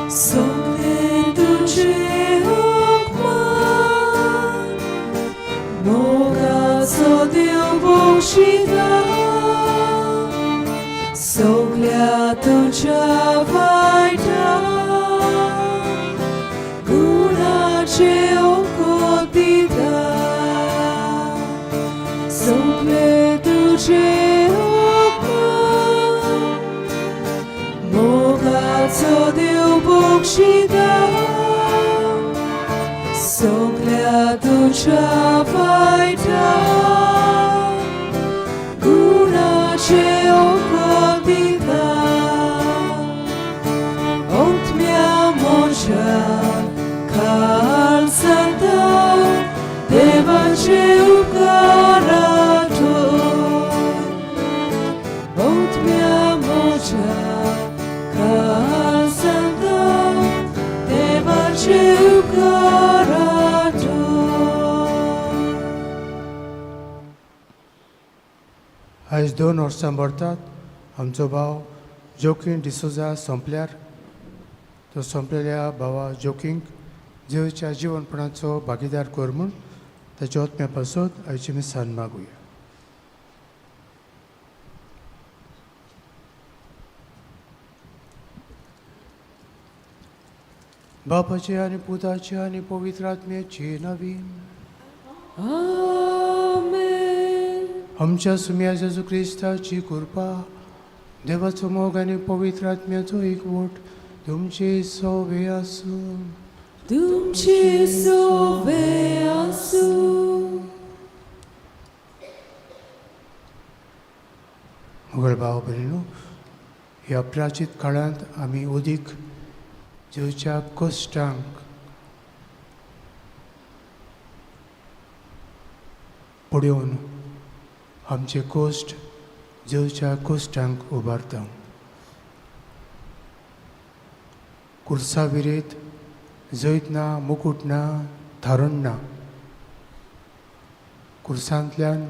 सगळे तुजे हुकमान मोगाचो देव बक्षिता सगळ्या तुज्या वायटा गुणाचे ओको दिता सगळे तुजे हुकमान मोगाचो देव बक्षिता सगळ्या तुज्या वायटा गुणाचे ओको दिता आत्म्या म्हज्या काळजांत देवाचे उपकार आठय आत्म्या म्हज्या काळजांत देवाचे उपकार आठय. आयज 2 वर्सां भरतात आमचो भाव जोकीन डिसोजा सोंपल्यार तो सोंपलेल्या भावा जोकींक जेवच्या जिवनपणाचो भागीदार कर म्हूण ताच्या ओतम्या पासत आयची मिसान मागुया. बापाचे आनी पुताचे आनी पवित्र आत्म्याचे नवीन. आमेन. आमच्या सुम्या जेजू क्रिस्ताची कृपा, देवाचो मोग आनी पवित्र आत्म्याचो एकवट तुमचे सोवे आसूं. तुमचे सोवे आसूं. मुगल भाव भयणीनो, ह्या प्राचीत काळांत आमी उदीक जेवच्या कश्टांक पळोवन आमचे कश्ट जेवच्या कश्टांक उबारता. कुर्सा विरेत जैत ना, मुकूट ना, थारण ना. कुर्सांतल्यान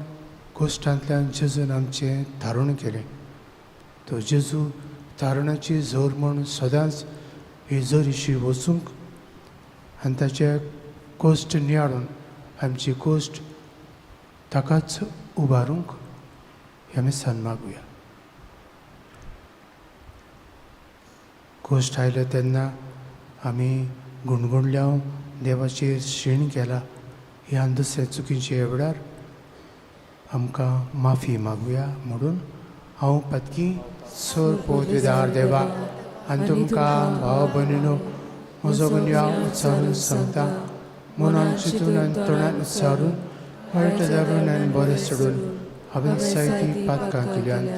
कश्टांतल्यान जेजून आमचें थारण केलें. तो जेजू तारणाची जोर म्हूण सदांच ही जोरीशी वचूंक आनी ताचे कश्ट नियाळून आमची कश्ट ताकाच उबारूंक हे आमी सान मागुया. कश्ट आयले तेन्ना आमी गुणगुणल्या, देवाचेर शीण केला. ह्या दुसऱ्या चुकीच्या वेळार आमकां माफी मागुया. म्हणून हांव पतकी सोर पोतविदार देवा आनी तुमकां भाव भयणीनो म्हजो गुन्यांव उच्चारून सांगता. मनान चिंतून आनी तोंडान उच्चारून, वायट धरून आनी बरें सोडून हांवें जायतीं पातकां केल्यांत.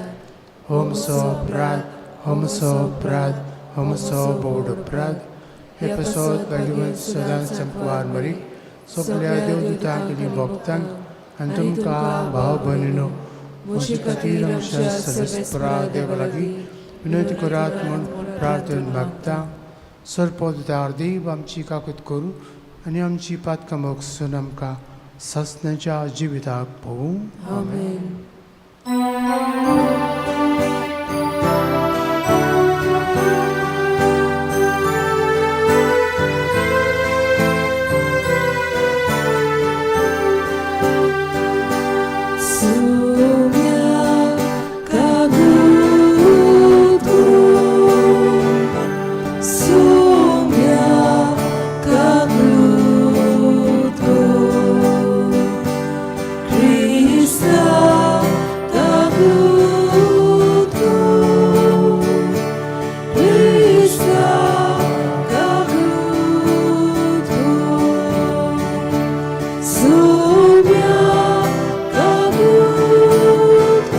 हो म्हजो अपराध, हो म्हजो अपराध, हो म्हजो बोड अपराध. हे पसत भाग्यवंत सदांच संपवार मरी, सगल्या देवदूतांक आनी भक्तांक आनी तुमकां भाव भयणीनो म्हजे खातीर आमच्या सर्वेस्परा देवा लागीं विनंती करात म्हूण प्रार्थन मागता. सरपोतदार देव आमची काकूत करूं आनी आमची पातकां मोगसून आमकां सासणाच्या जिविताक पळोवं. आमेन. सुम्या कागूत सुम्या कागूत क्रिस्ता कागूत क्रिस्ता कागूत सुम्या कागूत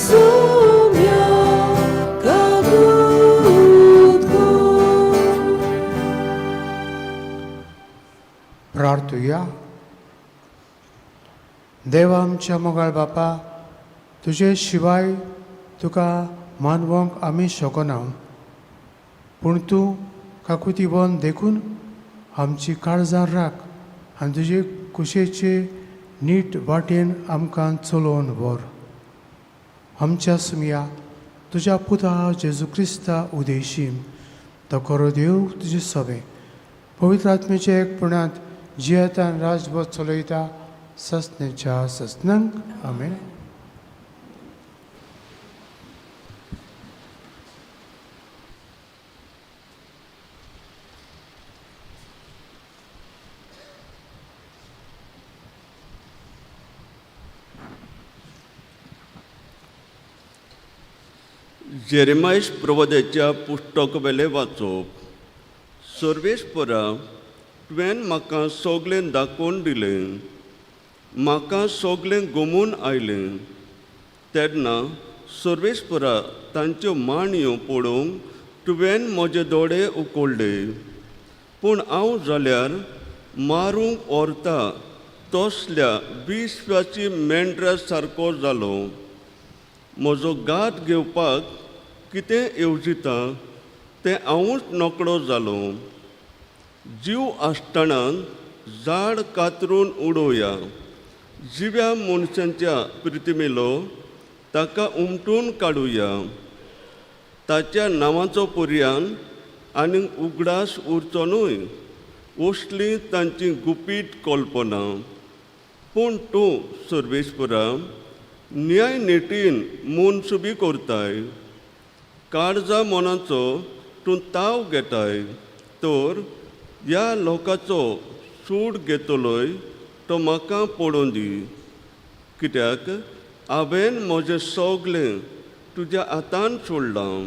सुम्या कागूत. प्रार्थुया. देवा आमच्या मोगाळ बापा, तुजे शिवाय तुका मानवंक आमी शकना, पूण तूं काकुती बन देखून आमची काळजां राख आनी तुजे कुशेचे नीट वाटेन आमकां चलोवन व्हर. आमच्या सुमया तुज्या पुता जेजू क्रिस्ता उदेशी तो खरो देव तुजे सवे पवित्र आत्मेचे एकपणांत जियेतान राजभर चलयता ससनेच्या ससनांक. आमेन. जेरेमायश प्रवदेच्या पुस्तक वेलें वाचप. सर्वेस्परा, तुवें म्हाका सगळें दाखोवन दिलें, म्हाका सगळें गोमून आयलें. तेन्ना सर्वेस्परा, तांच्यो मांडयो पळोवंक तुवें म्हजे दोळे उकोल्ले, पूण हांव जाल्यार मारूंक व्हरता तसल्या विश्वाची मेंढरा सारको जालो. म्हजो घात घेवपाक कितें येवजिता तें हांवूच नकळो जालो. जीव आसतना झाड कातरून उडोवया, जिव्या मनशांच्या प्रितिमेलो ताका उमटून काडुया. ताच्या नांवाचो पर्यान आनीक उगडास उरचो न्हय, असली तांची गुपीत कल्पना. पूण तूं सर्वेस्परा न्याय नितीन मनसुबी करताय, काळजा मनाचो तूं ताव घेताय, तर ह्या लोकाचो सूड घेतलोय तो म्हाका पडोवं दी. कित्याक हांवें म्हजें सगळें तुज्या हातान सोडलां.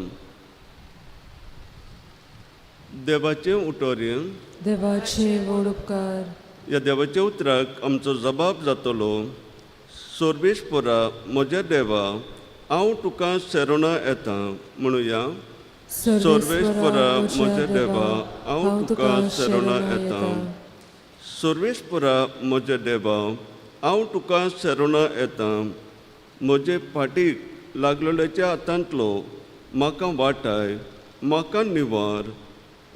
देवाचें उतोरें. देवाचे व्हड उपकार. ह्या देवाच्या उतराक आमचो जबाब जातलो. सर्वेस्परा म्हज्या देवा, हांव तुका शरणा येता. म्हणुया, सर्वेस्परा म्हज्या देवा, हांव तुका शरणा येता. सर्वेस्परा म्हज्या देवा, हांव तुका शरणा येता. म्हजे फाटीक लागलेल्याच्या हातांतलो म्हाका वाटाय, म्हाका निवार.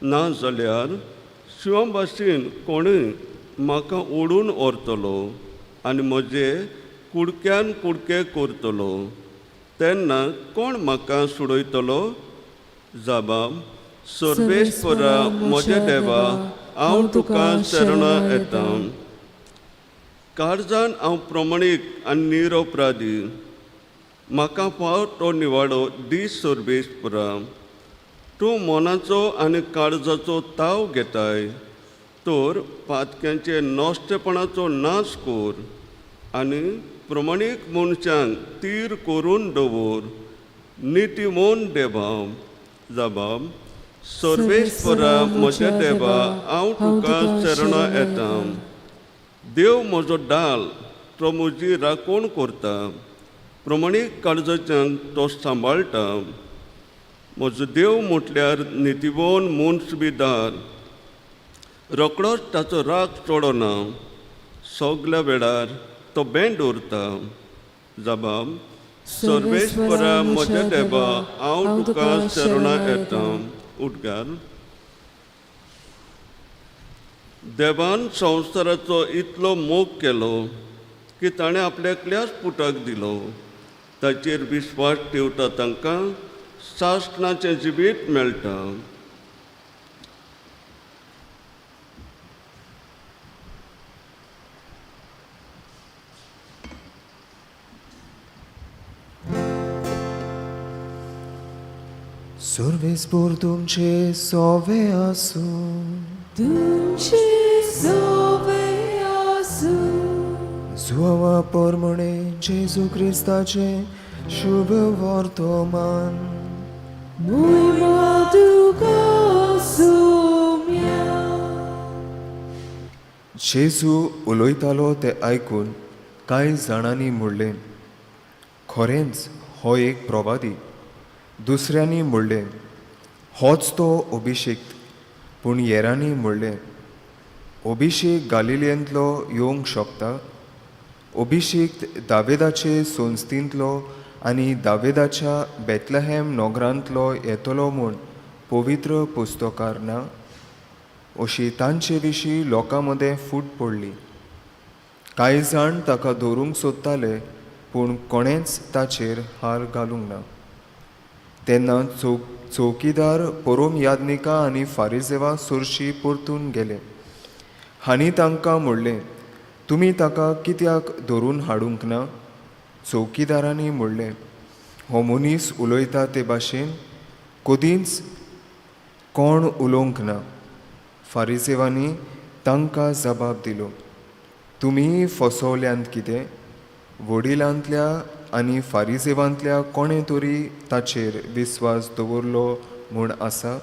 ना जाल्यार शिंवा भाशेन कोणूय म्हाका ओडून व्हरतलो आनी म्हजे कुडक्यान कुडके करतलो, तेन्ना कोण म्हाका सोडयतलो? जाबाब, सर्वेस्परा म्हज्या देवा, हांव तुका शरणा येता. काळजान हांव प्रमाणीक आनी निरपराधी, म्हाका फाव तो निवाडो दी सर्वेस्परा. तूं मनाचो आनी काळजाचो ताव घेताय, तर पातक्यांचे नश्टेपणाचो नाश कर आनी प्रमाणीक मनशांक तीर करून दवर. नितीमोन देवा. जबाब, सर्वेस्परा म्हज्या देवा, हांव तुका शरणा येता. देव म्हजो डाल, तो म्हजी राखण करता, प्रमाणीक काळजाच्यांक तो सांबाळटा. म्हजो देव म्हटल्यार नितीवन मनसुबीदार, रोकडोच ताचो राग चडना, सगल्या वेळार तो बेंड दवरता. जबाब, सर्वेस्परा म्हज्या देवा, हांव तुका शरणा येता. उद्गार. देवान संवसाराचो इतलो मोग केलो की ताणें आपल्या एकल्याच पुताक दिलो. ताचेर विस्वास ठेवता तांकां सासणाचें जिवीत मेळटा. सर्वेस्पर तुमचे सोवे आसूं. तुमचे सोवे आसूं. जुआवा परमणे जेजू क्रिस्ताचे शुभ वर्तमान. मोयमा तुका सोम्या. जेजू उलयतालो तें आयकून कांय जाणांनी म्हणलें, खरेंच हो एक प्रवादी. दुसऱ्यांनी म्हणलें, होच तो अभिषेक. पूण हेरांनी म्हणलें, अभिषेक गालिलियेंतलो येवंक शकता? अभिषेक दावेदाचे संस्थेंतलो आनी दावेदाच्या बेतलहेम नगरांतलो येतलो म्हूण पवित्र पुस्तकार ना? अशी तांचे विशीं लोकां मदें फूट पडली. कांय जाण ताका धरूंक सोदताले, पूण कोणेंच ताचेर हार घालूंक ना. तेन्ना चौकीदार परोम याज्ञिका आनी फारिजेवा सोरशी परतून गेले हांणी तांकां म्हणलें, तुमी ताका कित्याक धरून हाडूंक ना? चौकीदारांनी म्हणलें, हो मनीस उलयता ते भाशेन कदींच कोण उलोवंक ना. फारिजेवांनी तांकां जबाब दिलो, तुमी फसवल्यांत कितें? वडिलांतल्या आनी फारिजेवांतल्या कोणें तरी ताचेर विस्वास दवरलो म्हूण आसा?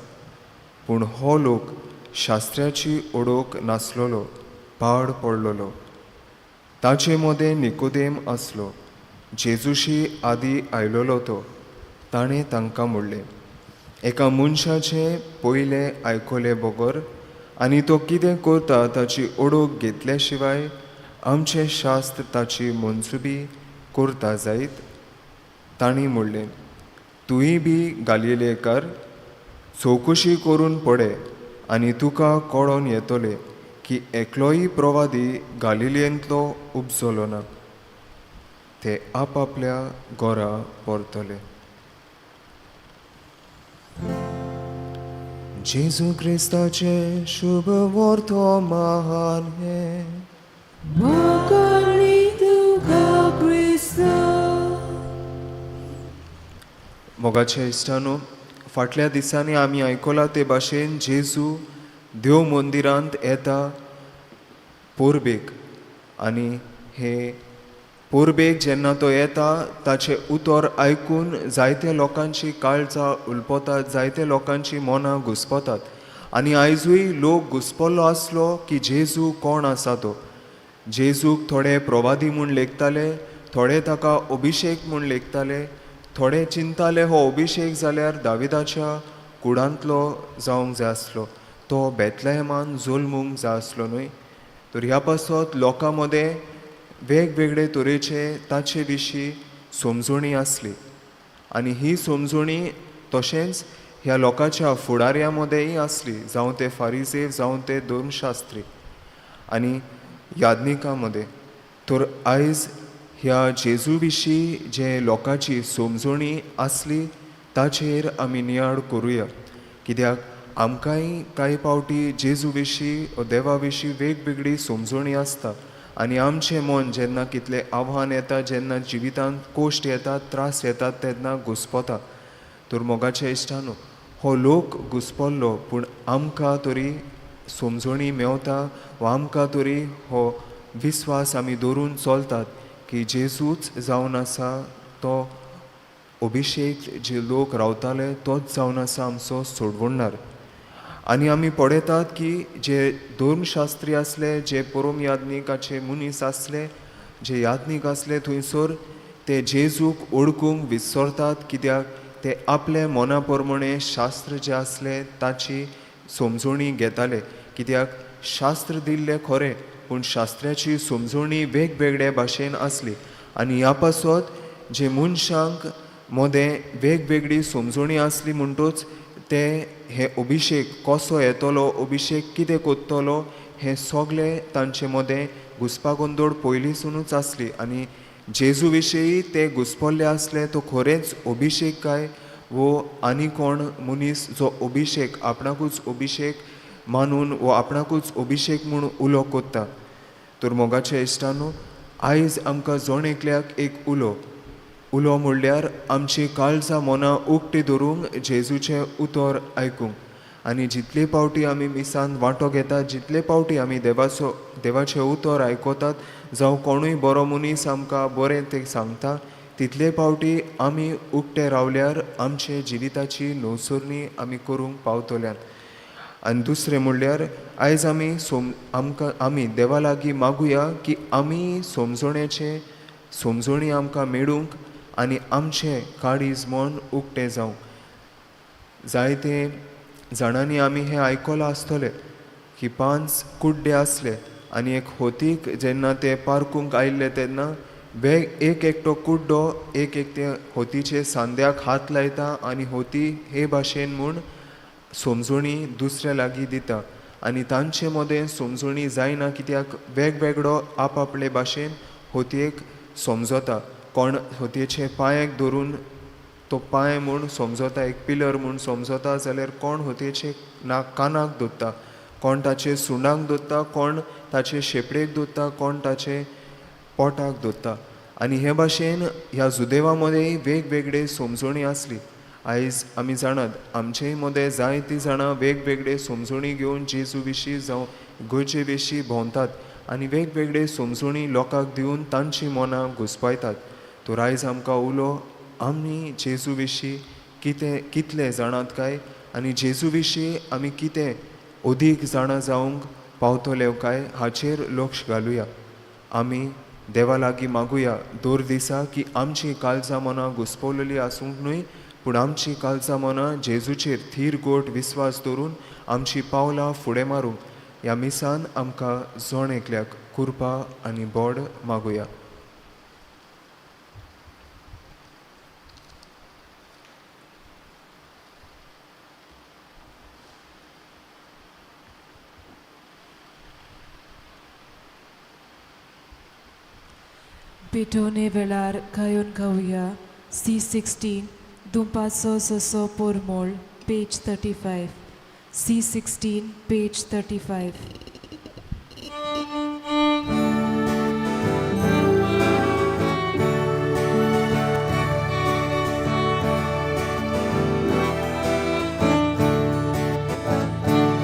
पूण हो लोक शास्त्र्याची ओडोक नासलेलो, पाड पडलेलो. ताचे मदें निकोदेम आसलो, जेजूशी आदी आयलेलो तो. ताणें तांकां म्हणलें, एका मनशाचें पयलें आयकले बगर आनी तो कितें करता ताची ओडोक घेतल्या शिवाय आमचें शास्त्र ताची मनसुबी करता जायत? तांणी म्हणलें, तूंय बी गालिलेकार? चवकशी करून पळय आनी तुका कळोन येतलें की एकलोय प्रवादी गालिलेंतलो उपजलो ना. ते आपापल्या घरा परतले. जेजू क्रिस्ताचें शुभ वर्तमान हें. वाखाणणी तुका क्रिस्ता. मोगाच्या इश्टानो, फाटल्या दिसांनी आमी आयकलां ते भाशेन जेजू देव मंदिरांत येता पोरबेक, आनी हे पोरबेक जेन्ना तो येता ताचें उतर आयकून जायते लोकांची काळजां उलपतात, जायते लोकांची मनां घुस्पतात. आनी आयजूय लोक घुस्पल्लो आसलो की जेजू कोण आसा तो. जेजूक थोडे प्रवादी म्हूण लेखताले, थोडे ताका अभिशेक म्हूण लेखताले, थोडे चिंताले हो अभिशेक जाल्यार दाविदाच्या कुडांतलो जावंक जाय आसलो, तो बेतलेहमान जल्मूंक जाय आसलो न्हय. तर ह्या पासत लोकां मदें वेगवेगळे तरेचे ताचे विशीं समजणी आसली, आनी ही समजणी तशेंच ह्या लोकांच्या फुडाऱ्यां मदेंय आसली, जावं ते फारिजेव, जावं ते धर्मशास्त्री आनी याज्ञिकां मदें. तर आयज ह्या जेजू विशीं जे लोकांची समजणी आसली ताचेर आमी नियाळ करुया, कित्याक आमकांय कांय फावटी जेजू विशीं वा देवा विशीं वेगवेगळी समजणी आसता, आनी आमचें मन जेन्ना कितलें आव्हान येता, जेन्ना जिवितांत कोश्ट येतात, त्रास येतात, तेन्ना घुस्पता. तर मोगाच्या इश्टानो, हो लोक घुस्पल्लो, पूण आमकां तरी समजणी मेवता वा आमकां तरी हो विस्वास आमी दवरून चलतात की जेजूच जावन आसा तो अभिशेक, जे लोक रावताले तोच जावन आसा आमचो सोडवणदार. आनी आमी पळयतात की जे धर्मशास्त्री आसले, जे परोम याज्ञिकाचे मनीस आसले, जे याज्ञीक आसले थंयसर ते जेजूक ओळखूंक विसरतात, कित्याक ते आपले मना प्रमाणे शास्त्र जें आसलें ताची समजणी घेताले. कित्याक शास्त्र दिल्लें खरें, पूण शास्त्राची समजणी वेगवेगळे भाशेन आसली, आनी ह्या पासत जे मनशांक मदें वेगवेगळी समजणी आसली म्हणटूच ते हे अभिशेक कसो येतलो, अभिशेक कितें करतलो, हें सगळें तांचे मदें घुस्पागोंदळ पयलींसुनूच आसली. आनी जेजू विशीं ते घुस्पल्ले आसले, तो खरेंच अभिशेक काय वो आनी कोण मनीस जो अभिशेक आपणाकूच अभिशेक मानून वो आपणाकूच अभिशेक म्हूण उलो कोत्ता. तर मोगाच्या इश्टानो, आयज आमकां जण एकल्याक एक उलो, उलो म्हणल्यार आमची काळजां मनां उक्ती धरूंक जेजूचें उतर आयकूंक. आनी जितले फावटी आमी मिसान वांटो घेतात, जितले फावटी आमी देवाचें उतर आयकतात, जावं कोणूय बरो मनीस आमकां बरें तें सांगता, तितले फावटी आमी उक्ते रावल्यार आमचे जिविताची नवसरणी आमी करूंक पावतल्यात. आनी दुसरें म्हणल्यार आयज आमी आमकां आमी देवा लागीं मागुया की आमी समजणेचें समजणी आमकां मेळूंक आनी आमचें काळीज मन उक्तें जावं. जायते जाणांनी आमी हें आयकलां आसतलें की 5 कुड्डे आसले आनी एक होतीक जेन्ना ते पारकूंक आयिल्ले तेन्ना एक एकटो कुड्डो एक एक ते होतीचे सांद्याक हात लायता आनी होती हे भाशेन म्हूण समजणी दुसऱ्या लागीं दिता, आनी तांचे मदें समजणी जायना, कित्याक वेगवेगळो आपआपले भाशेन होतयेक समजता. कोण होतयेचे पांयेक धरून तो पांय म्हूण समजता, एक पिलर म्हूण समजता, जाल्यार कोण होतयेचे ना कानाक दोत्ता, कोण ताचे सुंडाक दोत्ता, कोण ताचे शेपडेक दोत्ता, कोण ताचे पोटाक दोत्ता. आनी हे भाशेन ह्या जुदेवा मदें वेगवेगळे समजणी आसली. आयज आमी जाणात आमचेय मदें जायतीं जाणां वेगवेगळे समजणी घेवन जेजू विशीं जावं इगर्जे विशीं भोंवतात आनी वेगवेगळे समजणी लोकांक दिवन तांची मनां घुस्पायतात. तर आयज आमकां उलो आमी जेजू विशीं कितें कितलें जाणात काय आनी जेजू विशीं आमी कितें अदीक जाणा जावंक पावतले काय हाचेर लक्ष घालुया. आमी देवा लागीं मागुया दर दिसा की आमची काळजां मनां घुस्पवलेली आसूंक न्हय, पूण आमची काळजां मनां जेजूचेर थीर गोट विस्वास दवरून आमची पावलां फुडें मारूंक ह्या मिसान आमकां जण एकल्याक कृपा आनी बोड मागुया. पेटोवणे वेळार गायोन गावया C16 दुपाचो ससो पोरमोळ पेज 35 C16 page 35.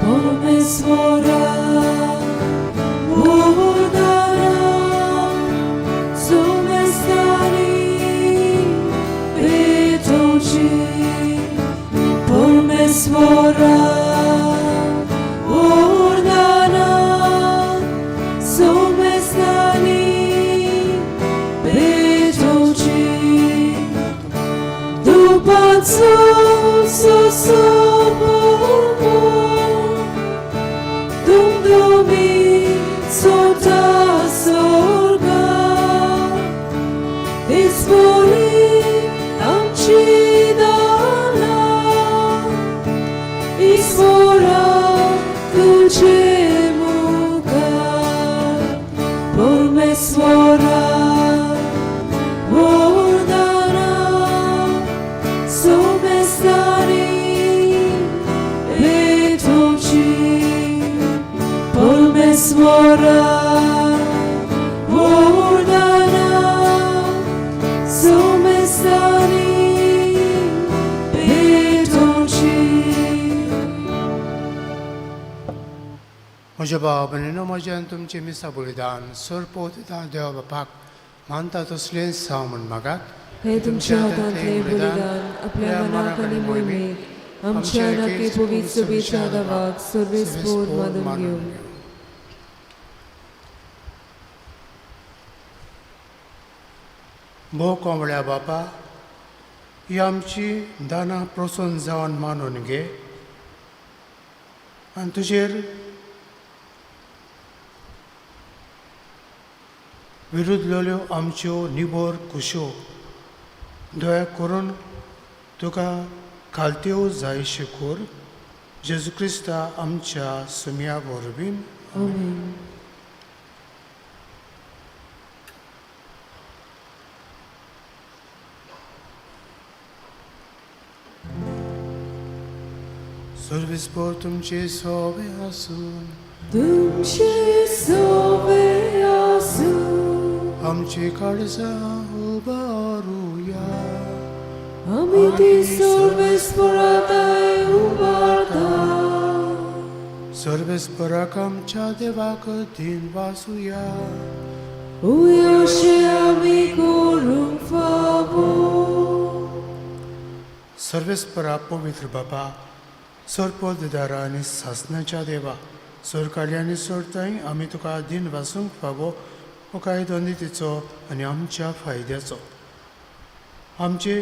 परमेश्वरा उदारा सुमेस्तानी पेटोवची. परमेश्वरा उदारा सुमेस्तानी पेटोवची. दुपाचो ससो पोरमोळ दुमदुमी सोता सोर्गा दिसवली आमची दाना ईश्वरा तुझे मुखार. परमेश्वरा वरदाना सुमेस्तानी पेटोवची. परमेश्वरा वरदाना सुमेस्तानी पेटोवची. म्हज्या भाव भयणीनो, म्हजें आनी तुमचें मिसा बलिदान सरपोत देवा बापाक मानता तसलेंच हांव म्हूण मागात. हे तुमच्या हातांतले बलिदान आपल्या मनाक आनी मोहिमेक आमच्या नाके पवित्र सभेच्या दावाक सर्वेस्पोर मानून घेवं. भोव कोंबड्या बापा, ही आमची दानां प्रसन्न जावन मानून घे आनी तुजेर विरुद्धल्यो आमच्यो निबोर कुश्यो दया करून तुका खालत्यो जायशे कोर जेजू क्रिस्ता आमच्या सुमया वरवीं. आमेन. सर्वीस पोर तुमचे सोवे आसून तुमचे सोवे आसूं. आमची काळजां उबारुया. आमी ती सर्वेस्पराताय उबारता. सर्वेस्पराक आमच्या देवाक दिन वासुया. उयाशे आमी करूंक फावो. सर्वेस्परा पवित्र बाबा, सरपोतदारा आनी सासणाच्या देवा, सरकारी आनी सोडताय आमी तुका दिन वासूंक फावो हो कायदो नितीचो आनी आमच्या फायद्याचो. आमचे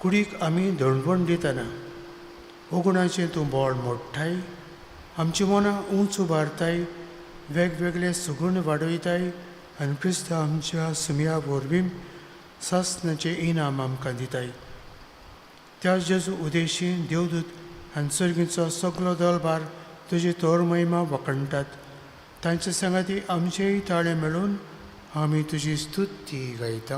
कुडीक आमी दणवण दितना ओगुणाचें तूं बोळ मोडटाय, आमची मनां उंच उबारताय, वेगवेगळे सुगूण वाडयताय आनी क्रिस्त आमच्या सुमया वरवीं सासणाचें इनाम आमकां दिताय. त्या जेजू उदेशी देवदूत आनी सर्गीचो सगलो दलबार तुजी तोर महिमा वखणटात. तांचे सांगाती आमचेय ताळे मेळून आमी तुजी स्तुती गायता.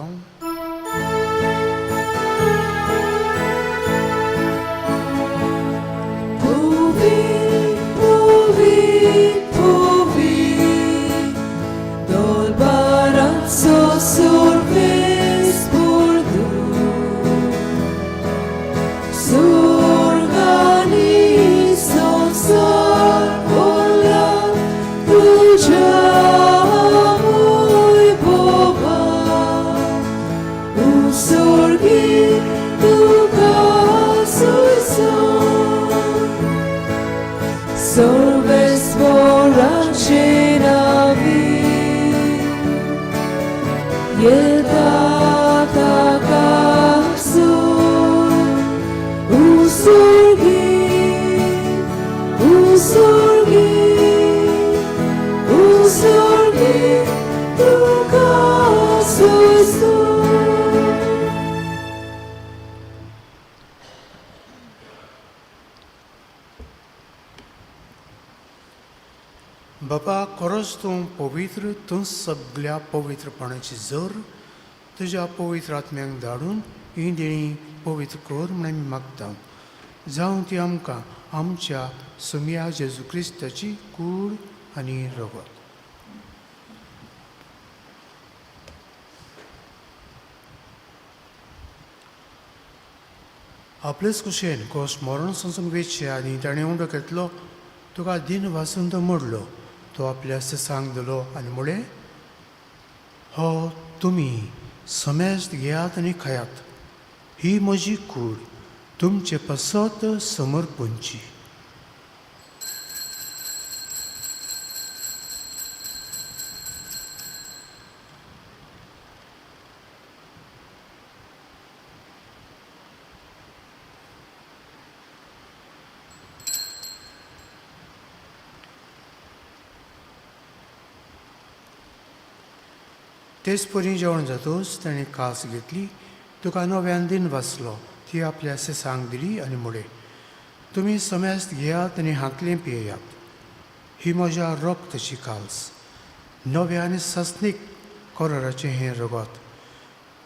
सर्वेस्पोराचे नांवी येता ताका उसुर्गी उसुर्गी उसुर्गी तुका सुसू. बापा खरोच तूं पवित्र, तूं सगल्या पवित्रपणाची जर तुज्या पवित्र आत्म्याक धाडून ही देणी पवित्र कर म्हूण आमी मागता. जावं ती आमकां आमच्या सुमया जेजू क्रिस्ताची कूड आनी रगत. आपलेच कुशेन कोस मरण संसूंक वेचचे आनी ताणें उंडो घेतलो, तुका दिन वासून तो मोडलो, तो आपल्या सांग दिलो आनी म्हळें, हो तुमी समेस्त घेयात आनी खायात, ही म्हजी कूड तुमचे पासत समर्पणची. तेच परी जेवण जातूच ताणें कास घेतली, तुका नव्यान दिन वाचलो, ती आपल्या सांग दिली आनी म्हळें, तुमी समेस्त घेयात आनी हांतलें पियेयात, ही म्हज्या रक्ताची काल्स, नव्या आनी सस्नीक कराराचें हें रगत,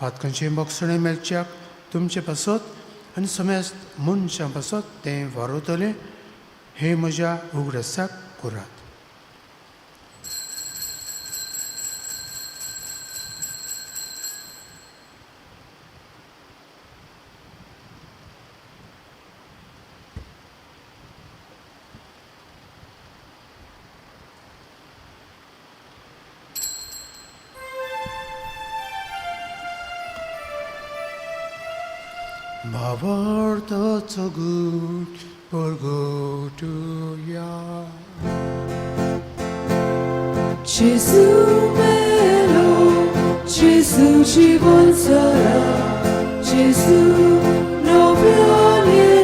पातकांचें बक्षणें मेळच्याक तुमचे पासत आनी समेस्त मनशां पासत तें वारवतलें, हें म्हज्या उगडासाक करात. भावार्थाचो गूट परगटुया. Gesù melo, Gesù ci sarà, Gesù no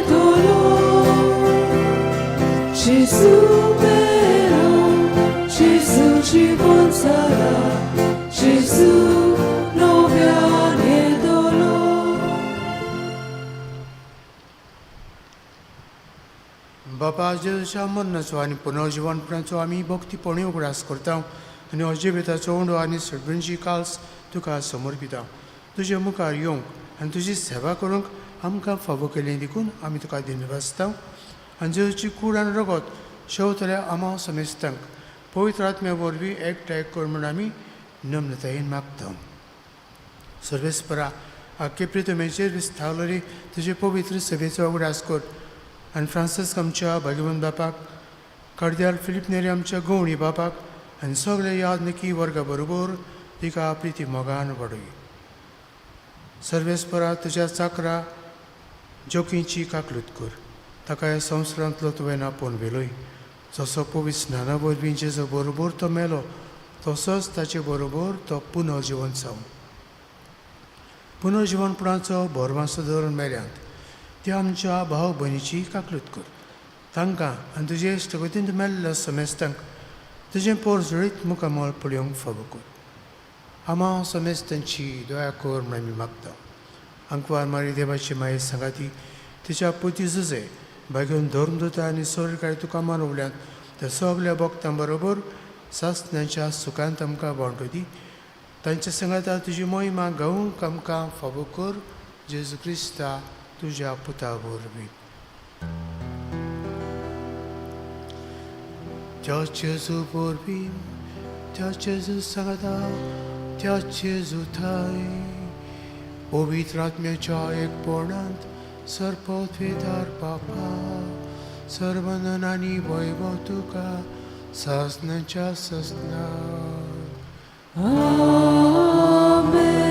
dolor. Gesù melo, Gesù ci sarà, Gesù no dolor. बापा जेजूच्या मरणाचो आनी पुनर्जिवनपणाचो आमी भक्तीपणी उगडास करता आनी अजिबेताचो उंडो आनी सडबींची काल्स तुका समर्पिता. तुजे मुखार येवंक आनी तुजी सेवा करूंक आमकां फावो केली देखून आमी तुका दिनवासता आनी जेजूची कूड आनी रगत शेवतल्या आमा समेस्तांक पवित्र आत्म्या वरवीं एकठांय कर म्हूण आमी नम्रतायेन मागता. सर्वेस्परा आख्खे प्रितमेचेर विस्तावलेली तुजे पवित्र सेवेचो उगडास कर आनी फ्रांसीस्क आमच्या भाग्यवंत बापाक, कार्दिनाल फिलीप नेरी आमच्या गवणी बापाक आनी सगळे यादनिकी वर्गा बरोबर तिका प्रिती मोगान वाडय. सर्वेस्परा तुज्या चाकरा जोकींची काकलूत कर, ताका ह्या संवसारांतलो तुवें आपोवन व्हेलोय, जसो पवित्र स्नाना वरवीं जेजो बरोबर तो मेलो तसोच ताचे बरोबर तो पुनर्जिवन जावं. पुनर्जिवनपणाचो भरवासो धरून मेल्यांत त्या आमच्या भाव भयणीची काकलूत कर, तांकां आनी तुजे इश्टगतींत मेल्ल्या समेस्तांक तुजें पोरजळीत मुखामळ पळोवंक फावो कर. आमा समेस्तांची दया कर म्हूण आमी मागता. आंकवार मारी देवाची माये सांगाती तिच्या पुती जुजे भाग्योन धर्मदूता आनी सरकारी तुका मानवल्यांत त्या सगल्या भक्तां बरोबर सासण्याच्या सुखांत आमकां वांटो दी. तांच्या सांगाता तुजी मोहिमा गावूंक आमकां फावो कर, जेजू क्रिस्ता तुज्या पुता वरवीं. त्या जेजू वरवीं, त्या जेजू सांगाता, त्या जेजू थाय पवित्र आत्म्याच्या एकपणांत सर्पत्वेदार बापा सर्वनन आनी वैभव तुका सासणाच्या सासणाक. आमेन.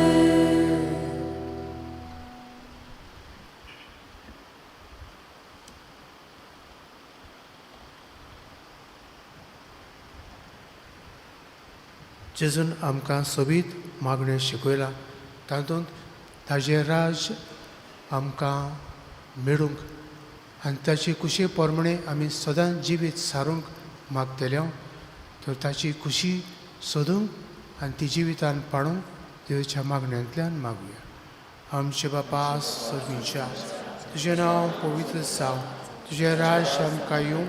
जेजून आमकां सोबीत मागण्यो शिकयलां तातूंत ताजें राज्य आमकां मेळूंक आनी ताची खुशी प्रमाणे आमी सदांच जिवीत सारूंक मागतले तर ताची खुशी सोदूंक आनी ती जिवितान पाडूंक देवाच्या मागण्यांतल्यान मागुया. आमचे बापा सर्गीच्या, तुजें नांव पवित्र जावं, तुजें राज्य आमकां येवं,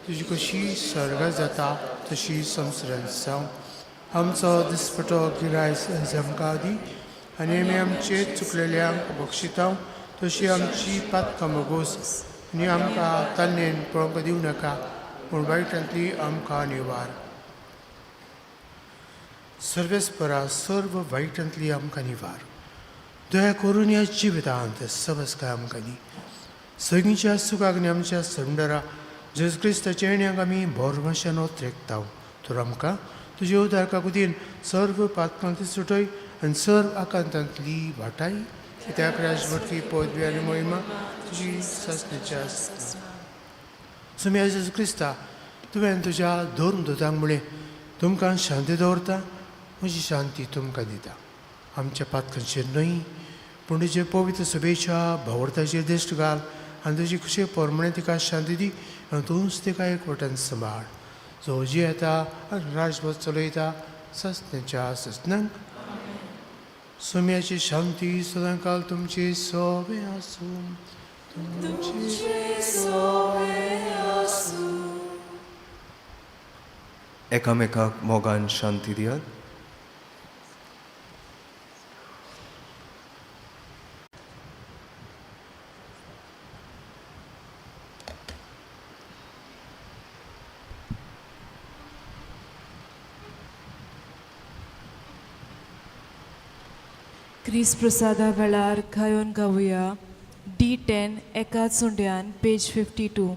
तुजी कशी स्वर्गात जाता तशी संवसारांत जावं. आमचो दिसपटो गिरायस आमकां दी आनी आमी आमचे चुकलेल्यांक बक्षिता तशी आमची पातकां मोगोस आनी आमकां तान्नेन पळोवंक दिवं नाका पूण वायटांतली आमकां निवार. सर्वेस्परा सर्व वायटांतली आमकां निवार. दया करून ह्या जिवितांत सबसकाय आमकां दी. सगळींच्या सुखाक आनी आमच्या संडरा जेजू क्रिस्ताच्या येण्याक आमी भरवंशान ओत्रेकता. तर आमकां तुजे उदारका कुदीन सर्व पातकांतली सुटय आनी सर्व आकांतांतली वाटाय. कित्याक राजवटकी पदवी आनी मोहिमा तुजी सासणेच्या आसता. सुम्या जेजू क्रिस्ता, तुवें तुज्या धर्म दुतांक म्हळें, तुमकां शांती दवरता, म्हजी शांती तुमकां दिता. आमच्या पातकांचेर न्हय पूण तुजे पवित्र सभेच्या भावर्थाचेर दिश्ट घाल आनी तुजी खुशे प्रमाणे तिका शांती दी आनी तूंच तिका एकवटान सांबाळ, जो जियेता आनी राजवट चलयता ससनेच्या ससनांक. सुम्याची शांती सदांकाल तुमची सोबे आसूं. तुमचे एकामेकाक मोगान शांती दियात. क्रिस प्रसादा वेळार गायोन गावया डी 10 एका चुंड्यान पेज 52.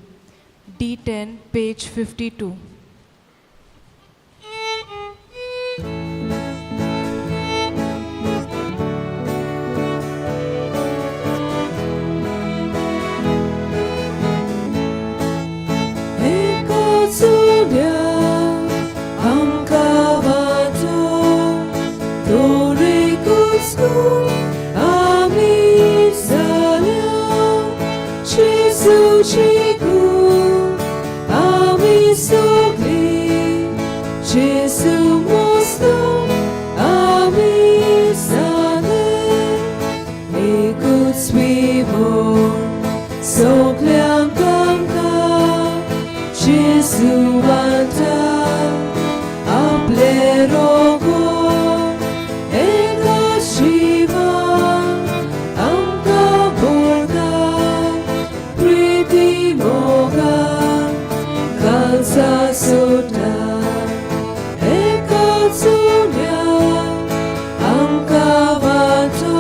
डी 10 पेज 52. एका चुंड्यान आमकां वाटो तोरेकूच आमी जाल्या, जेजूची कूड आमी सगळीं, जेजू मोस्तो आमी जाले. एकूच विभोर सगल्यांक आमकां जेजू वांटा आपले रोगो एका शिवान आमकां बोलता प्रिती मोगा कालसा सुटा. एका चुन्या आमकां वाटो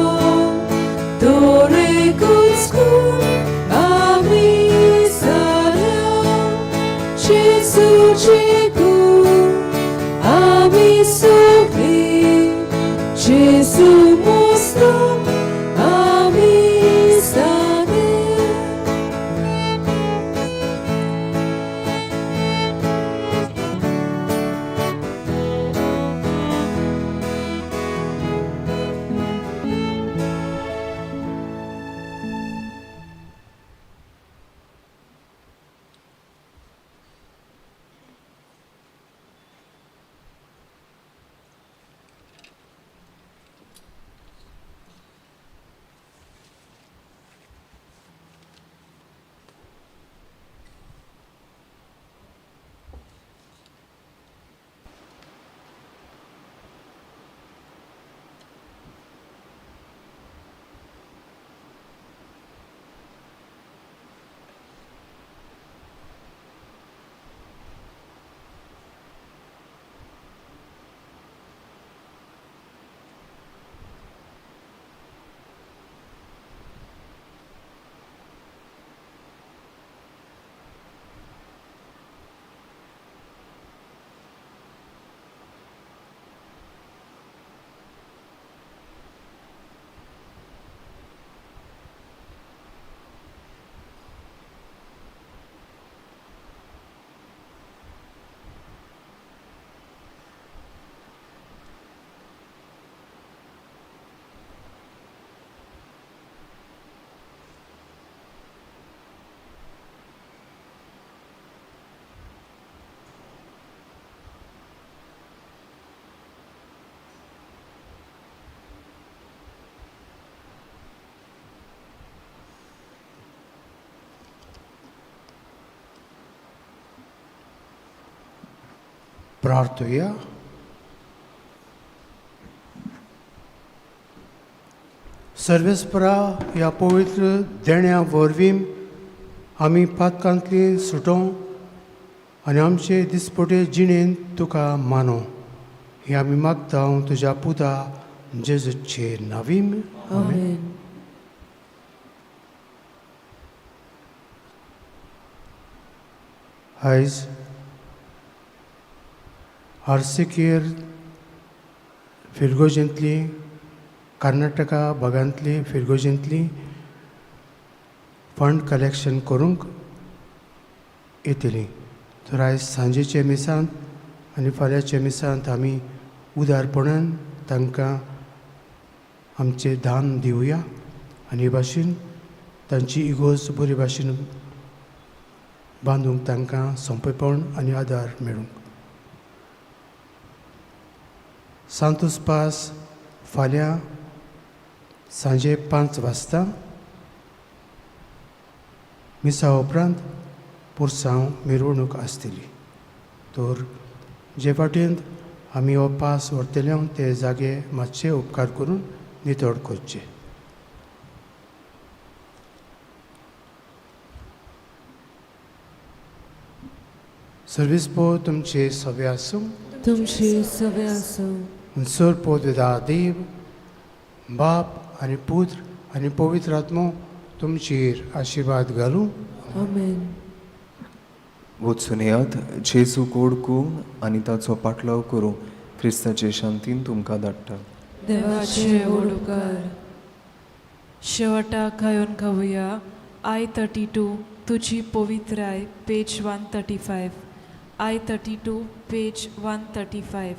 तोरेकूच कूड आमी जाल्या, जेजूची कूड आमी सगळीं, जेजू मोस्तो आमी जाले. प्रार्थुया. सर्वेस्परा ह्या पवित्र देण्या वरवीं आमी पातकांतली सुटों आनी आमचे दिसपटे जिणेंत तुका मानो हे आमी मागता तुज्या पुता जेजूचे नावीम. आमेन. आयज आरसीकेर फिरगोजेंतली कर्नाटका भागांतली फिरगोजेंतली फंड कलेक्शन करूंक येतली. तर आयज सांजेच्या मिसांत आनी फाल्यांच्या मिसांत आमी उदारपणान तांकां आमचें दान दिवया आनी हे भाशेन तांची इगोर्ज बरे भाशेन बांदूंक तांकां सोंपेपण आनी आदार मेळूंक. सांतोस पास फाल्यां सांजे 5 वाजता मिसा उपरांत पुरसांव मिरवणूक आसतली. तर जे वाटेंत आमी हो पास व्हरतले ते जागे मातशे उपकार करून नितळ करचे. सर्वीस पो तुमचे सगळे आसूं. तुमचे सगळे आसूं. सर पोददा देव बाप आनी पुत्र आनी पवित्र आत्मो तुमचेर आशिर्वाद घालूं. आमेन. वचून येयात, जेजू गोड करूं आनी ताचो पाटलाव करूं. क्रिस्ताचे शांतीन तुमकां धाडटा. देवाचे व्हड उपकार. शेवटाक गायोन गावया I 32 तुजी पवित्राय, पेज 135. I 32, page 135.